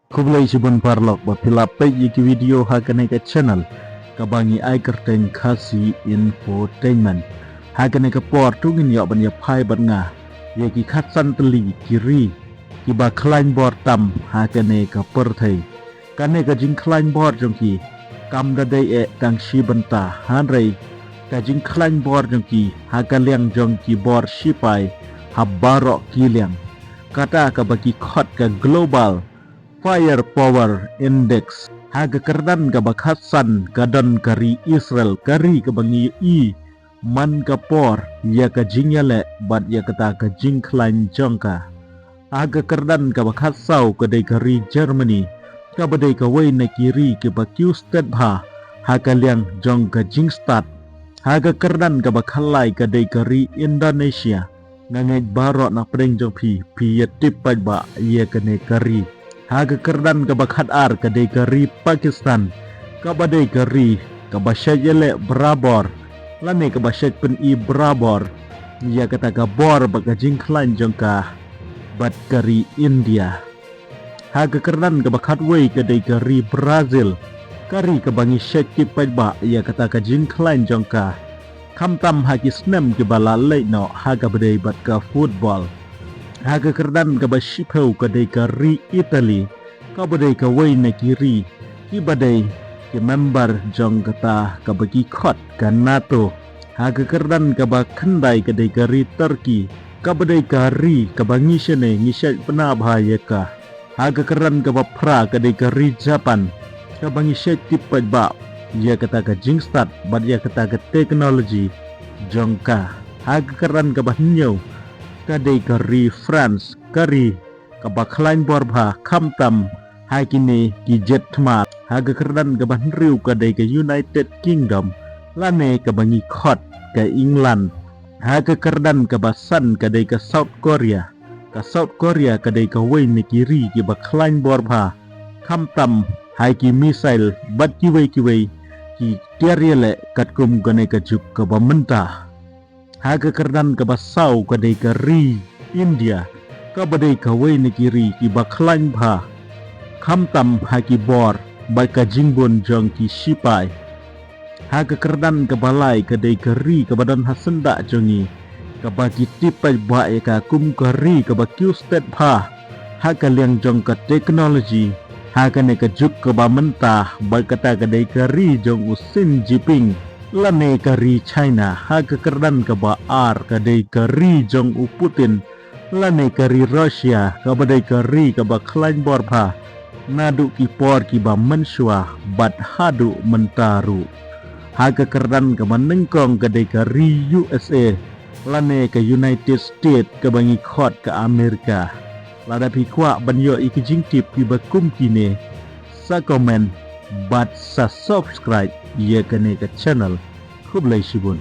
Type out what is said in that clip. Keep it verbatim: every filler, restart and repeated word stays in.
Khublei shibun paralok ba phi la peit ïa ki video ha kane ka channel kaba ngi ai kyrteng Khasi Infotainment. Ha kane ka por to ngin ïoh ban ïa phai bad nga ïa ki khatsan tylli ki ri kiba khlaiñ bor tam ha kane ka pyrthei. Kane ka jingkhlaiñ bor jong ki kam da dei eh tang shi bynta, hynrei ka jingkhlaiñ bor jong ki ha ka liang jong ki bor shipai ha baroh ki liang. Kata kaba ki khot ka Global Firepower Index. Ha ka kyrdan kaba khatsan ka don ka ri Israel, ka ri kaba ngi ïohi man ka por ïa ka jingïaleh bad ïa kata ka jingkhlaiñ jong ka. Ha ka kyrdan kaba khatsaw ka dei ka ri Germany, kaba dei kawei na ki ri kiba kiew stet bha ha ka liang jong ka jingstad. Ha ka kyrdan kaba khatlai ka dei ka ri Indonesia. Nga ngeit baroh na pdeng jong phi phi ïa tip paidbah ïa kane ka ri. Ha ka kyrdan kaba khatar ka dei ka ri Pakistan, kaba dei ka ri kaba shait ïaleh barabor lane kaba shait pyni barabor ïa kata ka bor bad ka jingkhlaiñ jong ka bad ka ri India. Ha ka kyrdan kaba khatwei ka dei ka ri Brazil, ka ri kaba ngi shait tip paidbah ïa kata ka jingkhlaiñ jong ka, khamtam ha ki snem kiba la leit noh ha kaba dei bad ka football. Ha ka kyrdan kaba shiphew ka dei ka ri Italy, kaba dei kawei na ki ri kiba dei ki member jong kata kaba ki khot ka NATO. Ha ka kyrdan kaba khyndai ka dei ka ri Turkey, kaba dei ka ri kaba ngi shane ngi shait pynbna bha ïa ka. Ha ka kyrdan kaba phra ka dei ka ri Japan, kaba ngi shait tip paidbah ïa kata ka jingstad bad ïa kata ka technology jong ka. Ha ka kyrdan kaba hynñiew ka dei ka ri France, ka ri kaba khlaiñ bor bha khamtam ha kine ki jet thma. Ha ka kyrdan kaba hynriew ka dei ka United Kingdom lane kaba ngi khot ka England. Ha ka kyrdan kaba san ka dei ka South Korea. Ka South Korea ka dei kawei na ki ri kiba khlaiñ bor bha khamtam ha ki missile bad kiwei kiwei ki tiar ïaleh katkum kane ka juk kaba mynta. Ha ka kyrdan kaba saw ka dei ka ri India, kaba dei kawei na ki ri kiba khlaiñ bha khamtam ha ki bor bad ka jingbun jong ki shipai. Ha ka kyrdan kaba lai ka dei ka ri kaba don ha syndah jong ngi, kaba ki tip paidbah ïa ka kum ka ri kaba kiew stet bha ha ka liang jong ka technology ha kane ka juk kaba mynta, bad kata ka dei ka ri jong u Xi Jinping lane ka ri China. Ha ka kyrdan kaba ar ka dei ka ri jong u Putin lane ka ri Russia, kaba dei ka ri kaba khlaiñ bor bha naduh ki por kiba mynshuwa bad haduh mynta ruh. Ha ka kyrdan kaba nyngkong ka dei ka ri U S A lane ka United States kaba ngi khot ka America. Lada phi kwah ban ïoh ïa ki jingtip kiba kum kine, sa comment bad sa subscribe ïa kane ka channel. Khublei shibun.